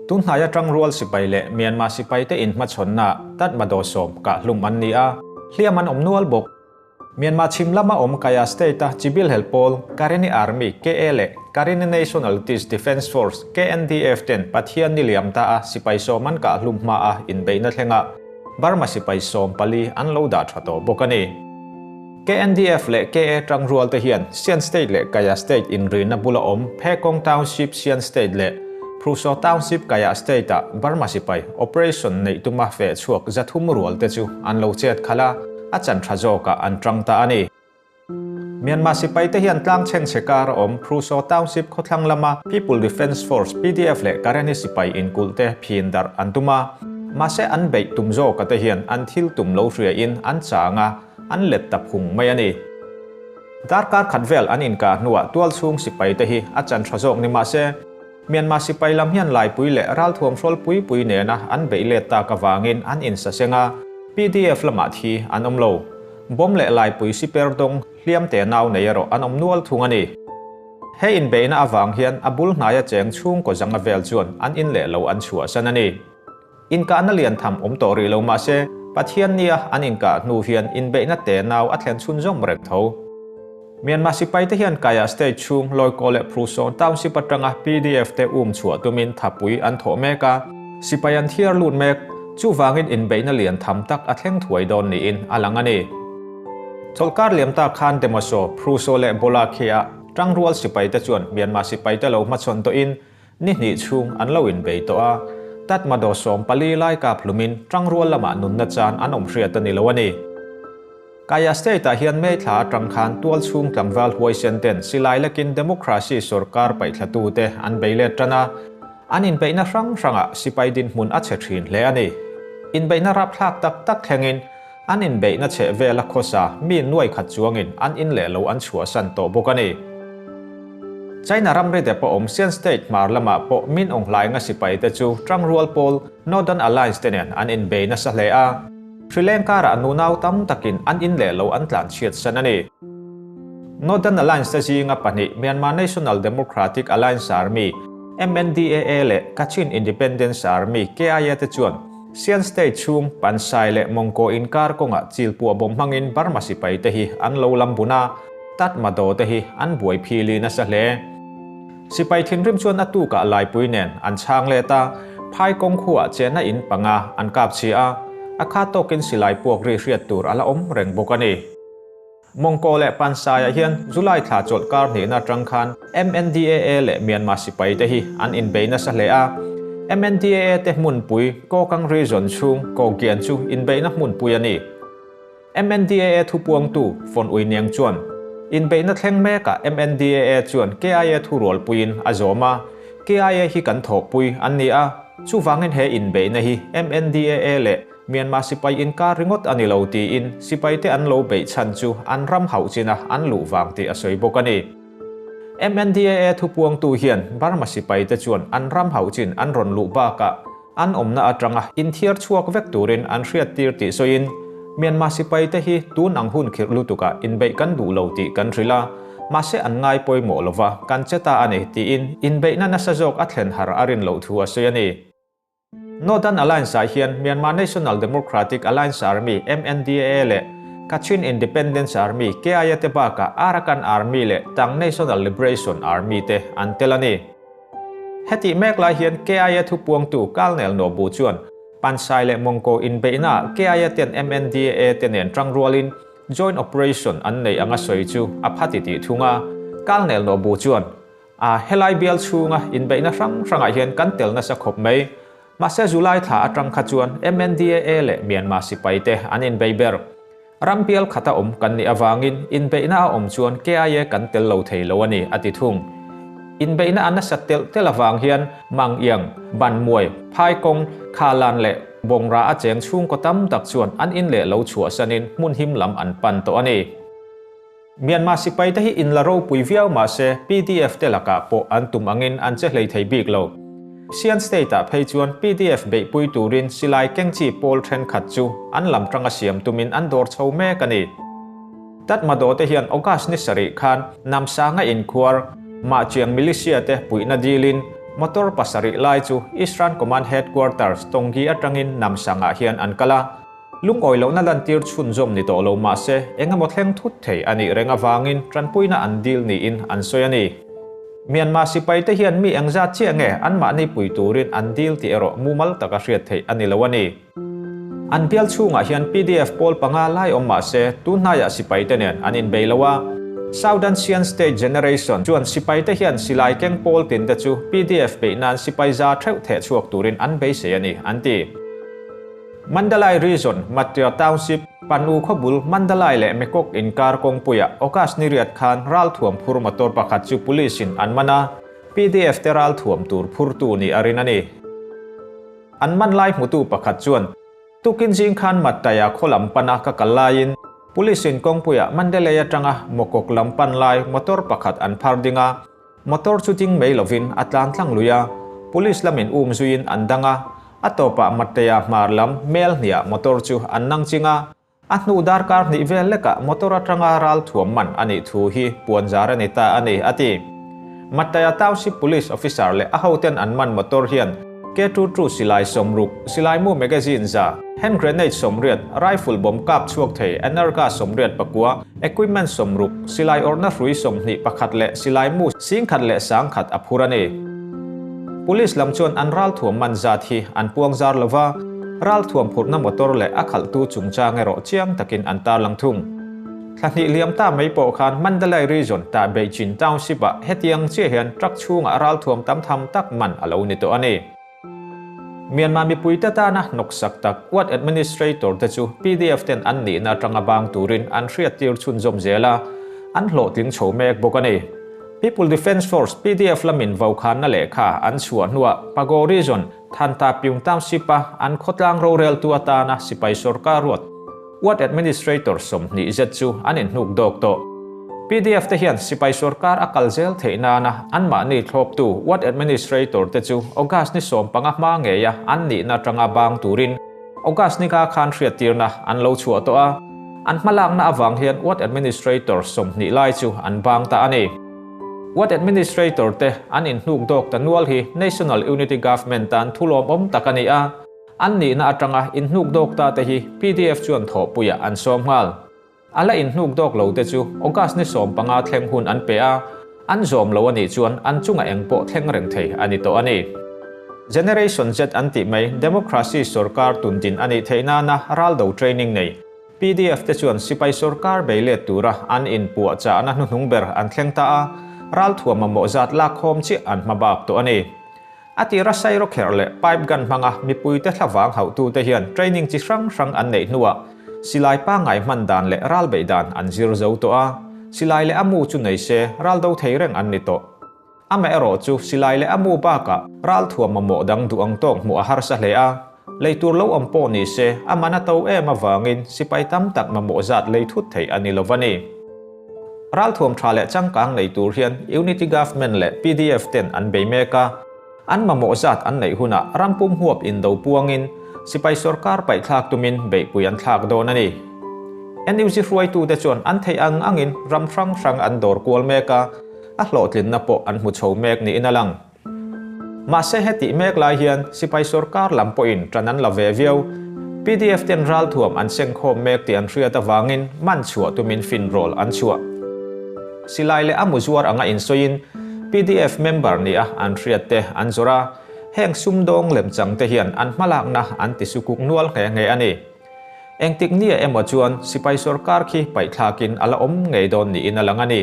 Tunhnai atang rual sipai leh Myanmar sipaite inhmachhawnna Tatmadaw sawm kahhlum an ni a, hliam an awm nual bawk. Myanmar chhim lama awm Kayah State-a chibil hel pawl Karenni Army, KA, leh Karenni Nationalities Defence Force, KNDF, ten Pathian ni liam ta a sipai sawm an kahhlum hma a inbeihna thlengah Burma sipai 14 an lo dah tha tawh bawk a ni. KNDF leh KA tangrual te hian Sian State leh Kayah State inrina bula awm Phekawng Township Sian State leh Pruso Township Kayah State-ah Burma sipai operation neih tuma feh chhuak 300 rual te chu an lo chet khalh a, a chan tha zawkah an tang ta a ni. Myanmar sipai te hian tlang chhengchhe kar a awm Pruso Township khawthlang lama People Defence Force, PDF, leh Karenni sipai inkulh te phin darh an tum a, mahse an beih tum zawka te hian an thil tum lo hriain an chang a, an let ta phung mai a ni. Darkar khat vel an inkah hnuah tualchhung sipai te hi a chan tha zawk ni mah se, Myanmar sipai lam hian laipui leh ralthuam hrawl pui pui nena an beih let tak avangin an insaseng a, PDF lamah thi an awm lo. Bomb leh laipui siper dawng hliam te nau nei erawh an awm nual thung a ni. He inbeihna avang hian a bul hnaia cheng chhungkaw zanga vel chuan an in leh lo an chhuahsan a ni. Inkahna lian tham awm tawh rih lo mah se, Pathian nia an inkah hnu hian inbeihna te nau a thlen chhunzawm reng tho. Myanmar sipaite hian Kayah State chhung Loikaw leh Prusawn Township atanga PDF te um chhuah tumin thapui an thawh mek a, sipai an thiar lut mek, chuvangin inbeihna lian tham tak a thleng thuai dawn niin a lang a ni. Chawlhkar liam ta khan Demoso, Pruso leh Bawlakhe-ah tangrual sipaite chuan Myanmar sipaite lo hmachhawn tawhin Ni hnih chhung an lo inbei tawh a, Tatmadaw 14 lai kap hlumin tangrual lamah nunna chan an awm hriat a ni lo a ni. Kayah State-ah hian May thla atang khan tual chhung tlangval huaisen ten silai lekin democracy sorkar paihtlatute an bei let tan a, an inbeihna hrang hrangah sipai dinhmun a chhe thin hle a ni. Inbeihna rapthlak tak tak thlengin an inbeihna chheh vela khawsa mi nuai khat chuangin an in leh lo an chhuahsan tawh bawk a ni. China ramri dep a awm Sian State hmar lamah pawh min awng hlainga sipai te chu tangrual pawl Northern Alliance te nen an inbei nasa hle a. Hri leng karah nunau tam takin an in leh lo an tlan chhiat san a ni. Northern Alliance te zinga pahnih Myanmar National Democratic Alliance Army, MNDAA, leh Kachin Independence Army, KIA, te chuan Sian State chhung Pansai leh Mawngkaw inkar kawngah chilpuah bawm hmangin Burma sipai te hi an lo lam bun a, Tatmadaw te hi an buai phili nasa hle. Sipai thinrim chuan a tukah laipui nen an chhang let a, phai kawng khuah chenna in panga an kap chhi a, a kha tawkin silai puak ri hriat tur a la awm reng bawk a ni. Mawngkaw leh Pansaiah hian July thla chawlh kar hnihna atang khan MNDAA leh Myanmar sipai te hi an inbei nasa hle a. MNDAA te hmunpui Kokang Region chhung Kogyan chu inbeihna hmunpui a ni. MNDAA thupuangtu Fon Ui Niang chuan, Inbeihna thleng mekah MNDAA chuan KIA thurualpuiin a zawm a, KIA hi kan thawhpui an ni a, chuvangin he inbeihna hi MNDAA leh Myanmar sipai inkar ringawt a ni lo tiin sipaite an lo beih chhan chu an ram hauh china an luh vang tih a sawi bawk a ni. MNDAA thupuangtu hian Burma sipaite chuan an ram hauh chin an rawn luh bakah an awmna atanga inthiar chhuak vek turin an hriattir tih sawiin Myanmar sipaite hi tun ang hun khirh lutukah inbeih kan duh lo tih kan hrilh a, mahse an ngai pawimawh lova kan che ta a ni tiin inbeihna nasa zawk a thlen har a rin loh thu a sawi a ni. Northern Alliance-ah hian Myanmar National Democratic Alliance Army, MNDAA, leh Kachin Independence Army, KIA, te bakah Arakan Army leh Tang National Liberation Army te an tel a ni. Hetih mek lai hian KIA thupuangtu Kalnel Nobu chuan Pansai leh Mongko inbeihnaah KIA ten MNDAA te nen tangrualin joint operation an neih anga sawi chu a pha titih thung a. Kalnel Nobu chuan A, helai bial chhunga inbeihna hrang hrangah hian kan tel nasa khawp mai. Mahse July thla atang kha chuan MNDAA leh Myanmar sipaite an inbei ber. Ram bial khata awm kan nih avangin inbeihna a awm chuan KIA kan tel lo thei lo a ni, a ti thung. Inbeihna a nasa telh telh avang hian Mang Iang, Ban Muai, Phai Kawng, Kha Lan leh Bongra a cheng chhungkaw tam tak chuan an in leh lo chhuahsanin hmun him lam an pan tawh a ni. Myanmar sipaite hi inla ropui viau mah se PDF te lakah pawh an tum angin an che hlei thei bik lo. Sian State-ah phei chuan PDF beihpui turin silai keng chi pawl thenkhat chu an lam tanga siam tumin an dawr chho mek a ni. Tatmadaw te hian August ni sarih khan Namsanga inkhuar Mahchiang militia te puihna dilin Motor pasarih lai chu Eastern Command Headquarters, Tonggi atangin Namsangah hian an kal a. Lungawi lohna lantir chhunzawm ni tawh lo mah se, eng emaw thleng thut thei a nih reng avangin tanpuina an dil niin an sawi a ni. Myanmar sipaite hian mi engzat chiah nge anmahni pui turin an dil tih erawh mumal taka hriat theih a ni lo a ni. An bial chhungah hian pdf pawl panga lai awm mah se, tun hnaiah sipaite nen an inbei lo a. Southern Sian State Generation chuan sipaite hian silai keng pawl tinte chu pdf beih nan sipai za theuh theh chhuak turin an beisei a ni, an ti. Mandalay Region, Matya Township, Panu khawbul Mandalay leh Mekok inkar kawngpuiah August ni riat khan ralthuam phur motor pakhat chu police in an man a, pdf te ralthuam tur phurtu nih a rin a ni. An man lai hmutu pakhat chuan, Tukin zing khan Mattaya khaw lam pana ka kal laiin Police in kawngpuiah Mandalay atanga Mokok lam pan lai motor pakhat an phar ding a, Motor chu ding mai lovin a tlan tlang lui a, Police lamin um zuiin an dang a, a tawpah Mattea hmar lam mel hniah motor chu an nang ching a, a hnu darkar hnih vel lekah motor atanga ral thuam man a nih thu hi puan zar a ni ta a ni, a ti. Mattea Township Police Officer leh a hoten an man motor hian K22 silai sawmruk, silaimu magazine za, hand grenade 80, rifle bomb kap chhuak thei Energa 84, equipment 60, silai awrhna hrui 21 leh silaimu 10,000 leh 10,000 a phur a ni. Police lam chuan an ralthuam man zat hi an puang zar lova, ralthuam phurhna motor leh a khalhtu chungchang erawh chiang takin an tarlang thung. Thla hnih liam ta mai pawh khan Mandalay Region ta Beijing Township-ah hetiang chiah hian truck chhungah ralthuam tam tham tak man a lo ni tawh a ni. Myanmar mipuite tana hnawksak tak Ward Administrator te chu pdf ten an nihna atanga bang turin an hriattir chhunzawm zel a, an hlawhtling chho mek bawk a ni. People Defence Force, pdf, lamin vokhanna lehkha an chhuah hnuah Pago Region, Thanta Pyung Township-a an khawtlang roreltu atana sipai sorkar ruat Ward Administrator 20 zet chu an inhnuk dawk tawh. Pdf te hian sipai sorkar a kal zel theih nana anmahni thlawptu Ward Administrator te chu August ni 15 hma ngeia an nihna atanga bang turin August ni ka khan hriattirna an lo chhuah tawh a, an hmalakna avang hian Ward Administrator 20 lai chu an bang ta a ni. Ward Administrator te an inhnuk dawk ta nual hi National Unity Government tan thulawmawm tak a ni a, An nihna atanga inhnuk dawk ta te hi pdf chuan thawhpuiah an sawm nghal. A la inhnuk dawk lo te chu August ni 15 thleng hun an pe a, an zawm lo a nih chuan an chungah eng pawh thleng reng thei a ni tawh a ni. Generation Z an tih mai Democracy sorkar tundin a nih theih nana raldo training nei pdf te chuan sipai sorkar bei let tura an inpuahchahna hnuhnung ber an thleng ta a, ralthuam mamawh zat lakkhawm chiah an hmabak tawh a ni. A tira sairawkherh leh pipe gun hmanga mipuite thlavang hauhtute hian training chi hrang hrang an neih hnuah silai pangngai hman dan leh ral beih dan an zir zo tawh a, silai leh a mu chu nei se ral do thei reng an ni tawh. Amaherawh chu silai leh a mu bakah ral thuam mamawh dang duh ang tawk hmuh a harsa hle a, lei tur lo awm pawh ni se a man a to em avangin sipai tam tak mamawh zat lei thut theih a ni lo va ni. Ralthuam tha leh changkang nei tur hian Unity Government leh pdf ten an bei mek a, an mamawh zat an neih hunah rampum huap indo puangin sipai sorkar paihthlak tumin beihpui an thlak dawn a ni. NUG hruaitute chuan an theih ang angin ram hrang hrang an dawr kual mek a, a hlawhtlinna pawh an hmu chho mek niin a lang. Mahse hetih mek lai hian sipai sorkar lam pawhin ṭan an la ve viau. Pdf ten ralthuam an sengkhawm mek tih an hriat avangin man chhuah tumin finrawl an chhuah. Silai leh a muzuar anga insawiin pdf member nia an hriat te an zawrh a, heng sumdawng lemchang te hian an hmalakna an ti sukuk nual nghe nghe a ni. Engtik nia emaw chuan sipai sorkar khi paihthlakin a la awm ngei dawn niin a lang a ni.